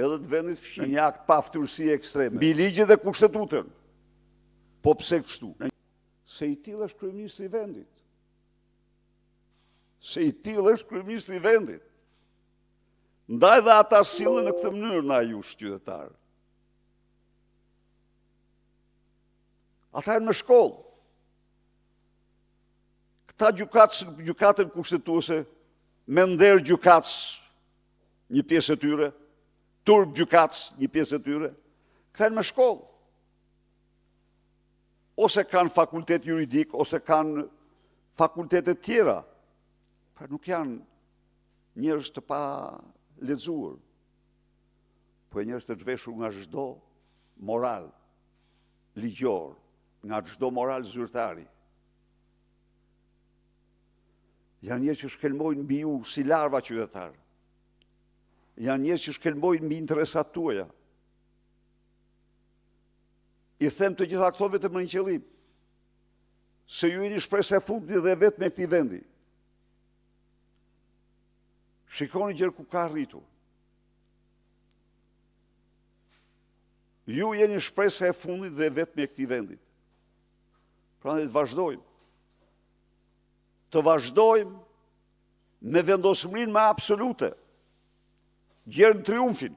Edhe të vendit fqinj. Në një akt paftyrësie ekstreme. Mbi ligjin dhe kushtetutën. Po pse kështu? Se i tillë është kryeministri i vendit. Se i tillë është kryeministri i vendit. Ndaj dhe ata sillen në këtë mënyrë ndaj jush qytetarë. Ata janë me shkollë. Këta gjykatës në gjykatën kushtetuese, me nder gjykatës një pjesë e tyre, turp gjykatës një pjesë e tyre, këta janë me shkollë. Ose kanë fakultet juridik, ose kanë fakultete të tjera. Pra nuk janë njerëz të palexuar, po njerëz të zhveshur nga çdo moral ligjor, nga çdo moral zyrtari. Janë njerëz që shkelmojnë mbi ju si larva qytetarë. Janë njerëz që shkelmojnë mbi interesat tuaja. I them të gjitha këto vetëm me një qëllim, se ju jeni shpresa e fundit dhe e vetme e këtij vendi. Shikoni gjer ku ka arritur. Ju jeni shpresa e fundit dhe e vetme e këtij vendi. Prandaj të vazhdojmë. Të vazhdojmë me vendosmërinë më absolute. Gjer në triumfin.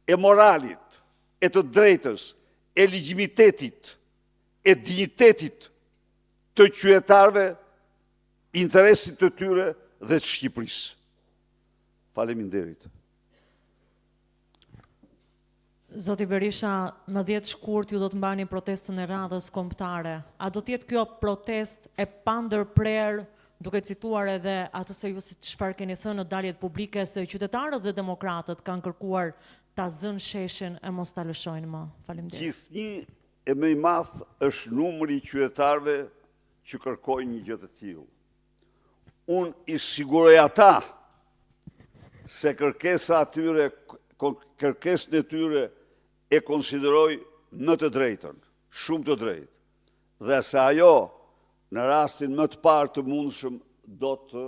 E moralit, e të drejtës, e legjimitetit, e dinjitetit të qytetarëve, interesit të tyre dhe të Shqipërisë. Faleminderit. Zoti Berisha, më 10 shkurt ju do të mbani protestën e radhës kombëtare. A do të jetë kjo protestë e pandërprerë, duke cituar edhe atë se ju si çfarë keni thënë në daljet publike se qytetarët dhe demokratët kanë kërkuar ta zënë sheshin e mos ta lëshojnë më. Faleminderit. Gjithnjë e më i madh është numri i qytetarëve që kërkojnë një gjë të tillë. Unë i siguroj ata se kërkesa atyre, kërkesën e tyre e konsideroj më të drejtën, shumë të drejtë, dhe se ajo në rastin më të parë të mundshëm do të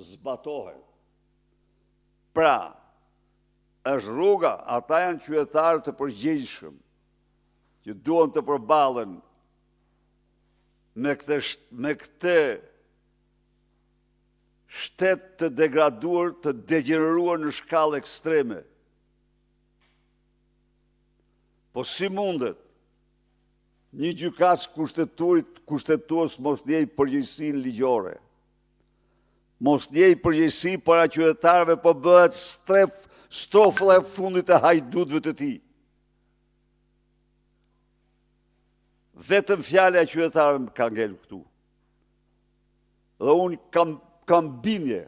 zbatohet. Pra, është rruga, ata janë qytetarë të përgjegjshëm, që duan të përballen me këtë, me këtë shtet të degraduar, të degjeneruar në shkallë ekstreme. Po si mundet një gjykatës kushtetuit, kushtetues mos ndjejë përgjegjësinë ligjore? Mos ndjejë përgjegjësi para qytetarëve, po bëhet stref, strofulla e fundit e hajdutëve të tij. Vetëm fjala e qytetarëve më ka ngelur këtu. Dhe unë kam, kam bindje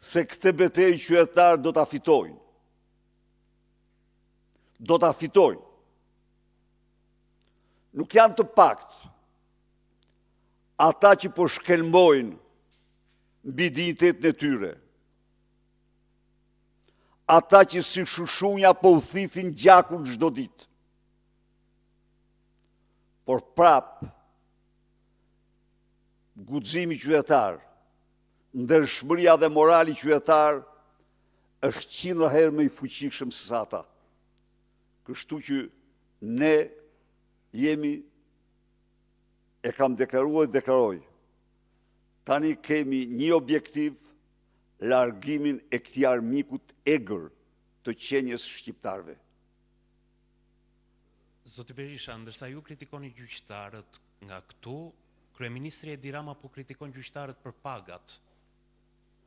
se këtë betejë qytetarët do ta fitojnë. Do ta fitojnë. Nuk janë të paktë ata që po shkelmojnë mbi dinjitetin e tyre. Ata që si shushunja po u thithin gjakun çdo ditë. Por prapë, guximi qytetar, ndershmëria dhe morali qytetar është qindra herë më i fuqishëm se sa ata. Kështu që ne jemi e kam deklaruar dhe deklaroj. Tani kemi një objektiv largimin e këtij armiku të egër të qenies shqiptarëve. Zoti Berisha, ndërsa ju kritikoni gjyqtarët nga këtu, kryeministri Edi Rama po kritikon gjyqtarët për pagat,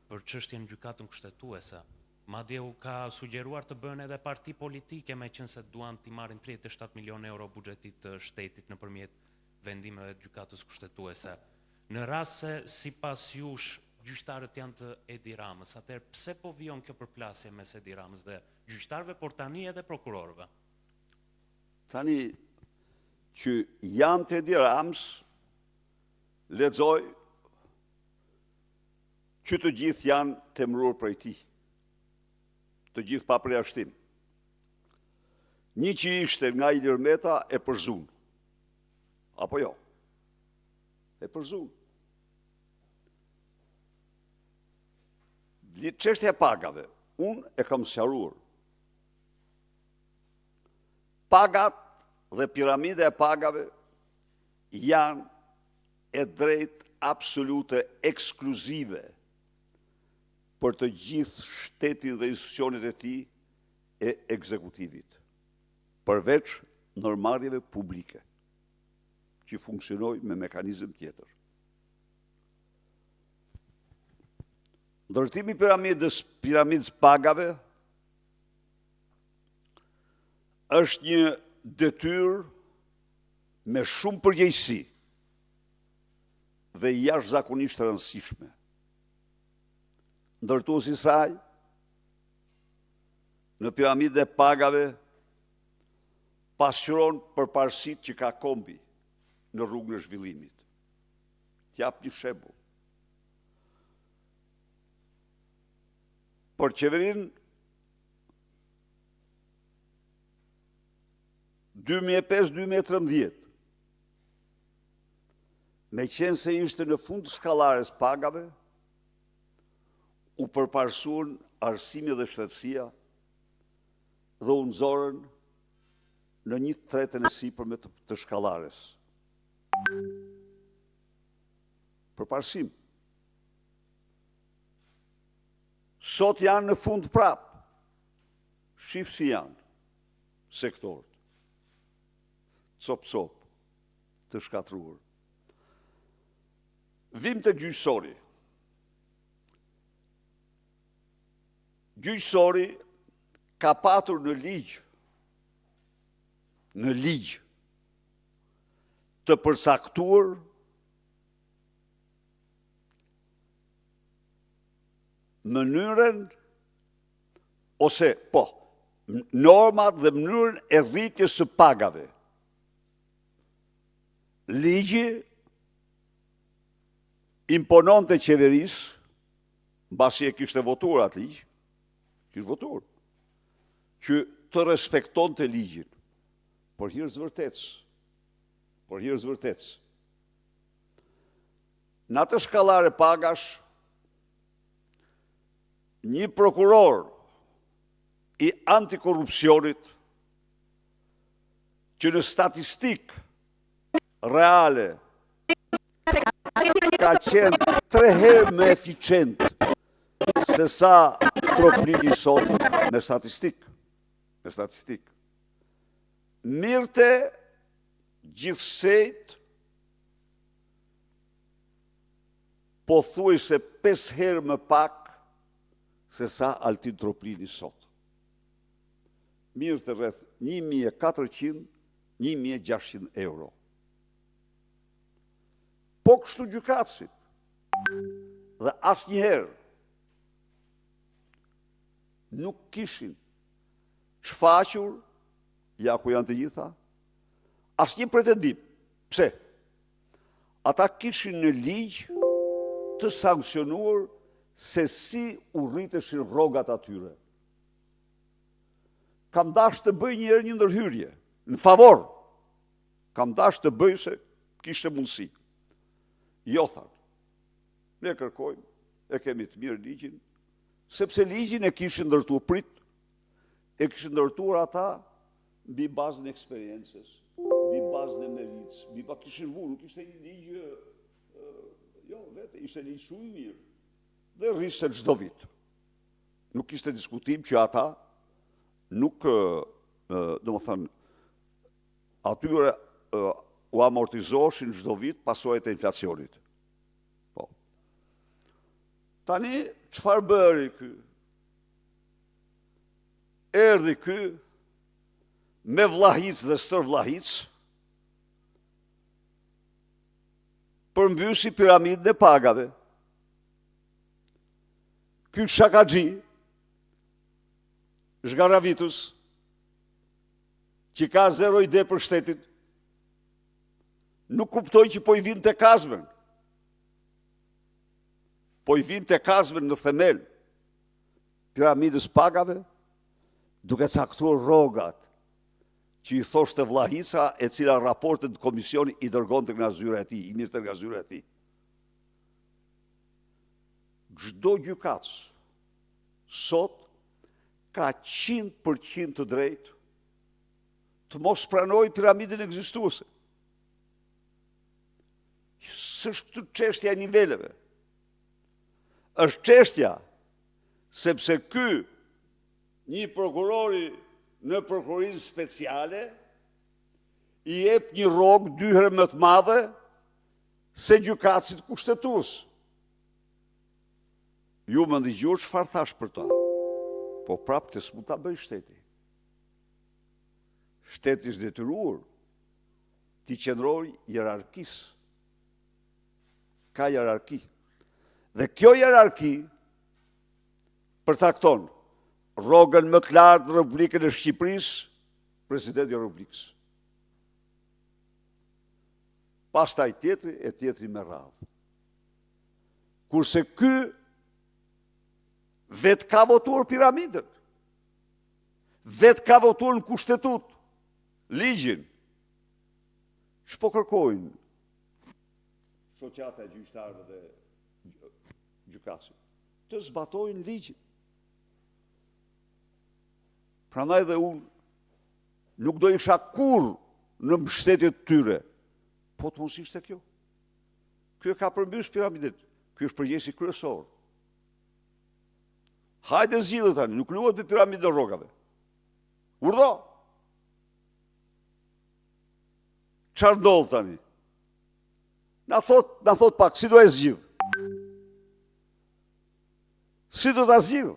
për çështjen në gjykatën kushtetuese. Madje u ka sugjeruar të bëhen edhe parti politike meqenëse duan t'i marrin 37 milionë euro buxhetit të shtetit nëpërmjet vendimeve të gjykatës kushtetuese. Në rast se sipas jush gjyqtarët janë të Edi Ramës, atëherë pse po vijon kjo përplasje mes Edi Ramës dhe gjyqtarëve, por tani edhe prokurorëve? Tani që janë të Edi Ramës, lexoj që të gjithë janë të emëruar prej tij. Të gjithë pa përjashtim. Një që ishte nga Ilir Meta e përzunë. Apo jo? E përzunë. Çështja e pagave, unë e kam sqaruar. Pagat dhe piramida e pagave janë e drejtë absolute ekskluzive për të gjithë shtetin dhe institucionet e tij e ekzekutivit, përveç ndërmarrjeve publike që funksionojnë me mekanizëm tjetër. Ndërtimi i piramidës, piramidës së pagave është një detyrë me shumë përgjegjësi dhe jashtëzakonisht e rëndësishme. Ndërtuesi i saj në piramidën e pagave pasqyron përparësitë që ka kombi në rrugën e zhvillimit. Të jap një shembull. Për qeverinë 2005-2013, meqenëse ishte në fund të shkallares së pagave, u përparësuan arsimi dhe shëndetësia dhe u nxorën në 1/3 e sipërme të, të shkallares. Përparësim. Sot janë në fund prapë. Shif si janë sektorët. Copë-copë të shkatërruar. Vijmë te gjyqësori. Gjyqësori ka patur në ligj, në ligj, të përcaktuar mënyrën ose po, normat dhe mënyrën e rritjes së pagave. Ligji impononte qeverisë, mbasi e kishte votuar atë ligj, kishte votuar, që të respektonte ligjin, për hir të së vërtetës, për hir të së vërtetës. Në atë shkallare pagash, një prokuror i antikorrupsionit, që në statistikë reale ka qenë tre herë më eficient se sa Troplini sot me statistikë, me statistikë. Merrte gjithsejt pothuajse 5 herë më pak se sa Altin Troplini sot. Merrte rreth 1400 1600 euro. Po kështu gjykatësit. Dhe asnjëherë nuk kishin shfaqur, ja ku janë të gjitha, asnjë pretendim. Pse? Ata kishin në ligj të sanksionuar se si u rriteshin rrogat atyre. Kam dashur të bëj një herë një ndërhyrje në favor. Kam dashur të bëj se kishte mundësi. Jo thanë. Ne kërkojmë, e kemi të mirë ligjin, sepse ligjin e kishin ndërtuar prit, e kishin ndërtuar ata mbi bazën e eksperiencës, mbi bazën e meritës, mbi ba kishin vu, nuk ishte një ligj, jo, vete, ishte ligj shumë i mirë, dhe rriste çdo vit. Nuk kishte diskutim që ata nuk, domethënë, atyre u amortizoheshin çdo vit pasojat e inflacionit. Po. Tani, çfarë bëri ky? Erdhi ky me vllahicë dhe stërvllahicë, përmbysi piramidën e pagave. Ky shakaxhi, zhgarravitës, që ka zero ide për shtetin, nuk kuptoi që po i vinte kazmën. Po i vinte kazmën në themel, piramidës pagave, duke caktuar rrogat, që i thoshte vllahica, e cila raportet në komision i dërgonte nga zyra e tij, i merrte nga zyra e tij. Çdo gjykatës. Sot ka 100% të drejtë të mos pranojë piramidën ekzistuese. S'është këtu çështja e niveleve. Është çështja sepse ky një prokurori në prokurorinë speciale i jep një rrogë dy herë më të madhe se gjykatësit kushtetues. Ju më ndëgjuat çfarë thashë për ta. Po prapë këtë s'mund ta bëjë shteti. Shteti është detyruar t'i qëndrojë hierarkisë. Ka hierarki. Dhe kjo hierarki përcakton rrogën më të lartë në Republikën e Shqipërisë, presidenti i Republikës. Pastaj tjetri e tjetri me radhë. Kurse ky vetë ka votuar piramidën. Vetë ka votuar në kushtetutë ligjin. Ç'po kërkojnë shoqata e gjyqtarëve dhe gjykatësit? Të zbatojnë ligjin. Prandaj dhe unë nuk do isha kurrë në mbështetje të tyre, po të mos ishte kjo. Ky e ka përmbys piramidën, ky është përgjegjësi kryesor. Hajde zgjidhe tani, nuk luhet me piramidën e rrogave. Urdhëro! Çfarë ndodh tani? Na thot, na thot pak, si do e zgjidh? Si do ta zgjidh?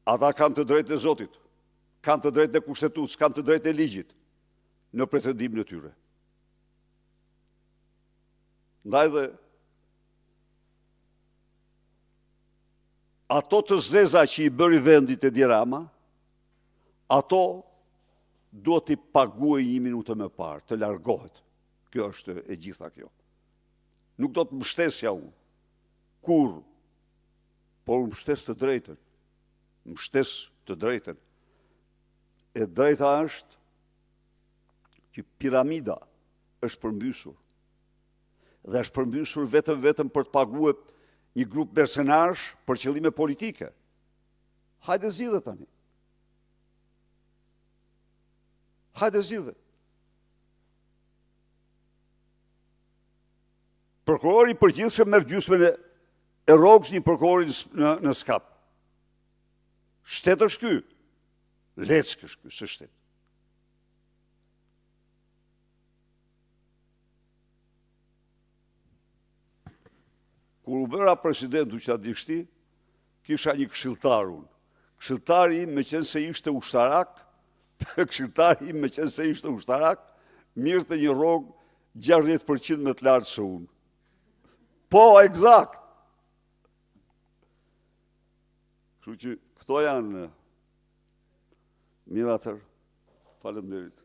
Ata kanë të drejtën e Zotit, kanë të drejtën e kushtetutës, kanë të drejtën e ligjit në pretendimin e tyre. Ndaj dhe ato të zeza që i bëri vendit Edi Rama, ato duhet t'i paguajë një minutë më parë, të largohet. Kjo është e gjitha kjo. Nuk do të mbështesja unë, kurrë, por unë mbështes të drejtën, mbështes të drejtën. E drejta është që piramida është përmbysur. Dhe është përmbysur vetëm vetëm për të paguar një grup mercenarësh për qëllime politike. Hajde zgjidhe tani. Hajde zgjidhe. Prokurori i përgjithshëm merr gjysmën e e rrogës një prokurori në në SKAP. Shtet është ky. Leckë është ky, s'është shtet. Kur u bëra president, du që ta dish ti, kisha një këshilltar unë. Këshilltari im meqenëse ishte ushtarak, këshilltari im meqenëse ishte ushtarak, merrte një rrogë 60% më të lartë se unë. Po, ekzakt! Kështu që këto janë mirë atëherë. Faleminderit.